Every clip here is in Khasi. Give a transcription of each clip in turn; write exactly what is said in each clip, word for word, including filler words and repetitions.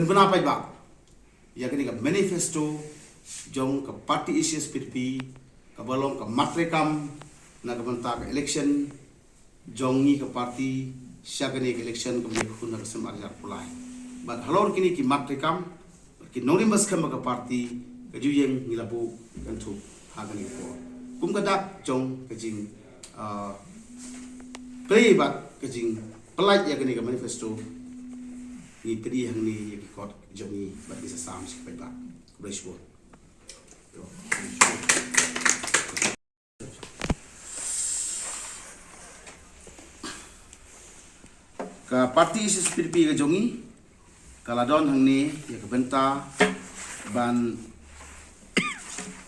Bna paidbah ïa kane ka manifesto jong ka party A C S P D P kaba long ka mat treikam na ka bynta ka election jong ngi ka party sha kane ka election kaba ïakhun ha ka snem ar hajar arphew lai. Bad halor kine ki mat treikam bad ki nongrim ba skhem ba ka party, ka ju ïeng ngi la buh kynthup ha kane ka por. Kum ka dak jong ka jing, ah, plie bad ka jingplie ïa kane ka manifesto, ngi plie hangne ïa ki kot jong ngi bad ngi sa sam sha ki paidbah. Khublei shibun. Ka party A C S P D P ka jong ngi ka la don hangne ïa ka bynta ban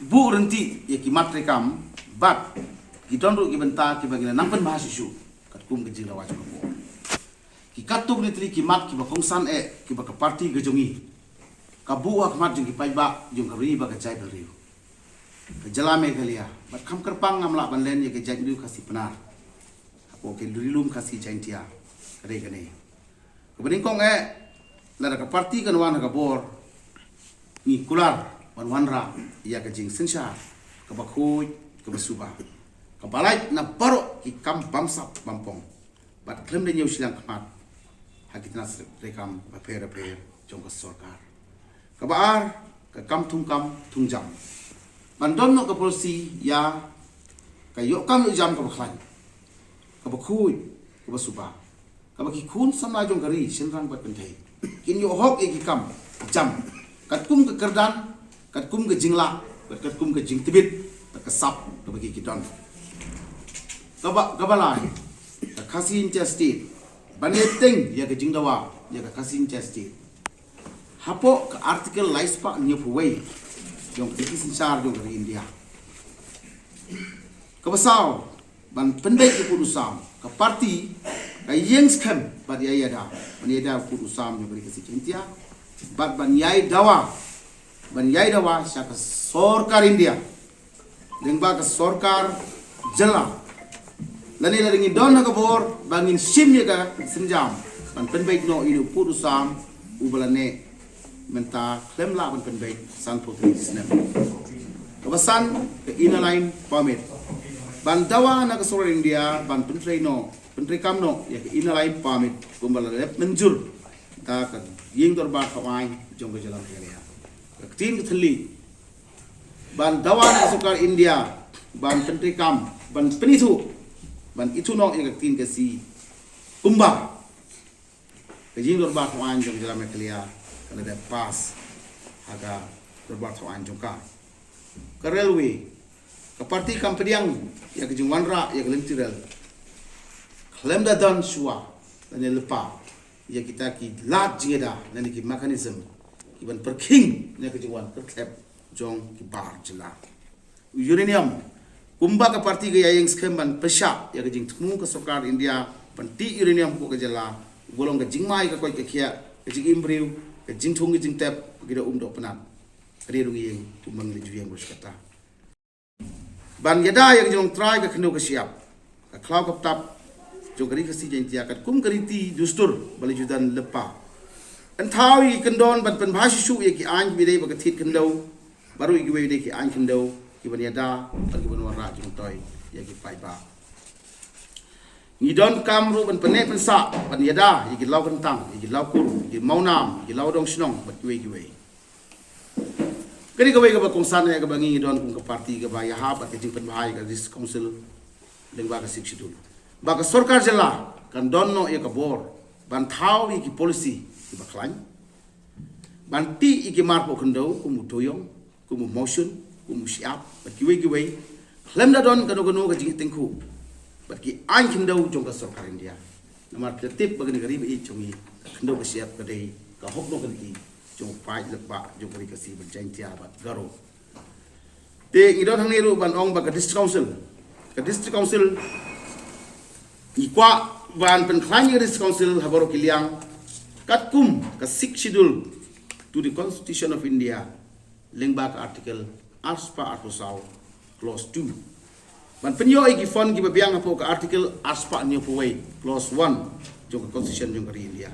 buh ryntih ïa ki mat treikam bad ki don ruh ki bynta kiba ngi la nang pynbha shuh shuh katkum ka jingdawa jong ka bor. Ki katto katne tylli ki mat kiba kongsan eh kiba ka party ka jong ngi ka buh ha khmat jong ki paidbah jong ka ri bad ka jaitbynriew ka jylla Meghalaya. Bad kham kyrpang ngam lah ban len ïa ka jaitbynriew Khasi Pnar hapoh ka Ri Lum Khasi Jaiñtia. Ka dei kane kaba nyngkong eh, lada ka party kan wan ha ka bor, ngi kular ban wanrah ïa ka jingsynshar kaba khuid, kaba suba, kaba lait na baroh ki kam bamsap bampong bad khlem da ñiew shiliang khmat ha ki tnat treikam bapher bapher jong ka sorkar. Kaba ar, ka kam thungkam thungjam. Ban don noh ka policy ïa ka ïoh kam ïoh jam kaba khlaiñ, kaba khuid, kaba suba, kaba ki khun samla jong ka ri shynrang bad kynthei kin ïoh hok ïa ki kam jam katkum ka kyrdan, katkum ka jinglah bad katkum ka jingtbit bad ka sap kaba ki ki don. Kaba, kaba lai, ka Khasi Jaiñtia State. Ban ïateng ïa ka jingdawa ïa ka Khasi Jaiñtia State hapoh ka Article lai spah hynñiewphew wei jong ka Treaty Synshar jong ka ri India. Kaba saw, ban pynbeit ïa u pud u sam. Ka party ka ïeng skhem bad ïai ïada ban ïada u pud u sam jong ka ri Khasi Jaiñtia bad ban ïai dawa, ban ïai dawa sha ka sorkar India, lyngba ka sorkar jylla. Lane lada ngi don ha ka bor ba ngin shim ïa ka sienjam ban pynbeit noh ïa u pud u sam uba la neh mynta khlem lah ban pynbeit sanphew tylli ki snem. Kaba san, ka Inner Line Permit. Ban dawa na ka sorkar India ban pyntrei noh, pyntreikam noh ïa ka Inner Line Permit kumba la dep mynjur da ka Ïing Dorbar Thaw Aiñ jong ka jylla Meghalaya. Ka ktien ka thylli, ban dawa na ka sorkar India ban pyntreikam, ban pynithuh, ban ithuh noh ïa ka ktien Khasi kumba ka Ïing Dorbar Thaw Aiñ jong ka jylla Meghalaya ka la dep pass ha ka Dorbar Thaw Aiñ jong ka. Ka railway, ka party kam pdiang ïa ka jingwanrah ïa ka lynti rel khlem da don shuwa lane lypa ïa kita ki lad jingïada lane ki mechanism ki ban pyrkhing na ka jingwan kyrthlep jong ki bar jylla. Uranium, kumba ka party ka ïa ïeng skhem ban pyrshah ïa ka jingthmu ka sorkar India ban tih uranium hapoh ka jylla, uba long ka jingma ïa ka koit ka khiah, ka jingim briew, ka jingthung ka jingtep, ka jingdoh um doh pnat. Ka dei ruh ngi ïeng kumba ngi la ju ïeng ruh shi katta. Ban ïada ïa ka jinglong trai ka khyndew ka shyiap, ka khlaw ka btap jong ka ri Khasi Jaiñtia katkum ka riti dustur ba la ju don lypa. Yn thaw ïa ki kyndon ban pynbha shuh shuh ïa ki aiñ kiba dei ba ka thied khyndew, baroh ïa kiwei dei ki aiñ khyndew kiban ïada bad kiban wanrah jingmyntoi ïa ki paidbah. Ngi donkam ruh ban pynneh pynsah ban ïada ïa ki law kyntang, ïa ki law kur, ïa ki mawnam, ïa ki law dong shnong bad kiwei kiwei. Ka dei kawei kaba kongsan eh kaba ngi ngi don kum ka party kaba ïahap bad ka jingpynbha ïa ka District Council lyngba ka Sixth Schedule. Ba ka sorkar jylla kan don noh ïa ka bor ban thaw ïa ki policy kiba khlaiñ, ban tih ïa ki mar hapoh khyndew kum u Toyong, kum u Mawshun, kum u Shyiap bad kiwei kiwei, khlem da don kano kano ka jingïatyngkhuh bad ki aiñ khyndew jong ka sorkar India. Namar phi la tip ba kane ka ri ba ïeit jong ngi, ka khyndew ka shyiap ka dei ka hok nongkynti jong u paid lyngba jong ka ri Khasi bad Jaiñtia bad Garo. Te ngi don hangne ruh ban ong ba ka District Council, ka District Council ngi kwah ban pynkhlaiñ ïa ka District Council ha baroh ki liang katkum ka Sixth Schedule to the Constitution of India, lyngba ka Article arspah arphew saw, Clause two. Ban pynïoh ïa ki fund kiba biang hapoh ka Article arspah hynñiewphew wei, Clause one jong ka Constitution jong ka ri India.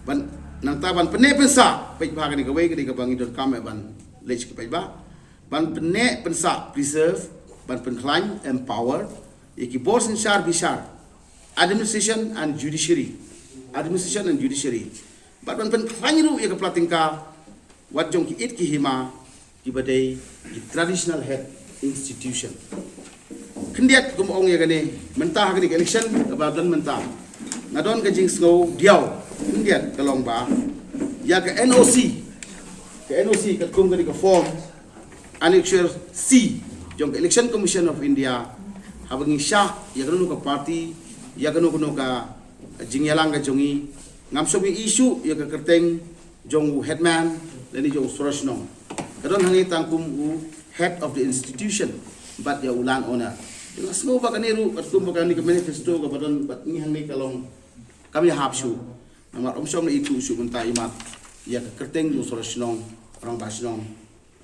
Ban Nangta ban pynneh pynsah, peit ba kane kawei ka dei kaba ngi donkam eh ban leh ki paidbah. Ban pynneh pynsah, preserve, ban pynkhlaiñ, empower ïa ki bor synshar bishar, administration and judiciary, administration and judiciary. Bad ban pynkhlaiñ ruh ïa ka pla tyngka wat jong ki it ki hima kiba dei ki traditional head institution. Khyndiat kum ong ïa kane, mynta ha kane ka election kaba don mynta, nga don ka jingsngew diaw. Khyndiat ka long ba ïa ka N O C, ka N O C katkum kane ka form Annexure C jong ka Election Commission of India, haba ngi shah ïa kano kano ka party, ïa kano kano ka jingïalang ka jong ngi, ngam shym ïohi shuh ïa ka kyrteng jong u headman lane jong u sora shnong. Ka don hangne tang kum u head of the institution bad ïa u land owner. Nga sngew ba kane ruh katkum ba kane ka manifesto kaba don bad ngi hangne ka long kam ïahap shuh. Namar ym shym la ithuh shuh mynta imat ïa ka kyrteng jong u sora shnong, rangbah shnong,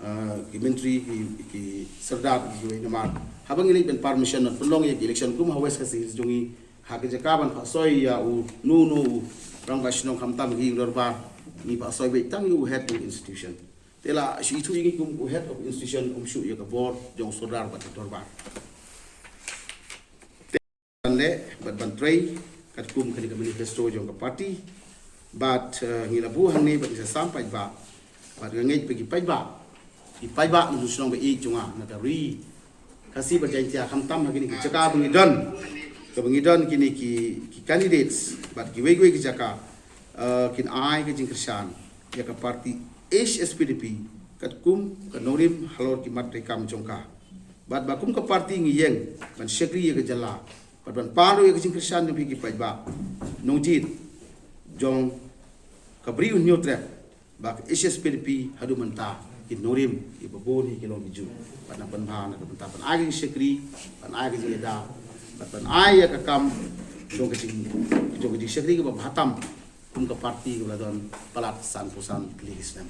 ah, ki myntri, ki, ki sordar, ki wei. Namar haba ngi leit ban permission ban pynlong ïa ki election kum ha West Khasi Hills jong ngi, ha ka jaka ban phah soi ïa uno uno u rangbah shnong khamtam ki dorbar, ngi phah soi beit tang ïa u head of institution. Te la shu ithuh ïa ngi kum u head of institution, ym shuh ïa ka bor jong u sordar bad ka dorbar. Ban leh bad ban trei katkum kane ka manifesto jong ka party. Bad, eh, ngi la buh hangne bad ngi sa sam paidbah. Bad nga ngeit ba ki paidbah, ki paidbah na shnong ba ïeit jong nga na ka ri Khasi bad Jaiñtia khamtam ha kine ki jaka ba ngi don, kaba ngi don kine ki, ki candidates bad kiwei kiwei ki jaka, eh, kin ai ka jingkyrshan ïa ka party H S P D P katkum ka nongrim halor ki mat treikam jong ka. Bad ba kum ka party ngi ïeng ban shakri ïa ka jylla bad ban pan ruh ïa ka jingkyrshan jong phi ki paidbah nongjied jong ka Bri u Hynñiewtrep, ba ka H S P D P haduh mynta ki nongrim kiba bun hi ki long ki Jew. Bad nang pynbha na ka bynta ban ai ka jingshakri, ban ai ka jingïada bad ban ai ïa ka kam jong ka jing, jong ka jingshakri kaba bha tam kum ka party kaba la don palat sanphew san tylli ki snem.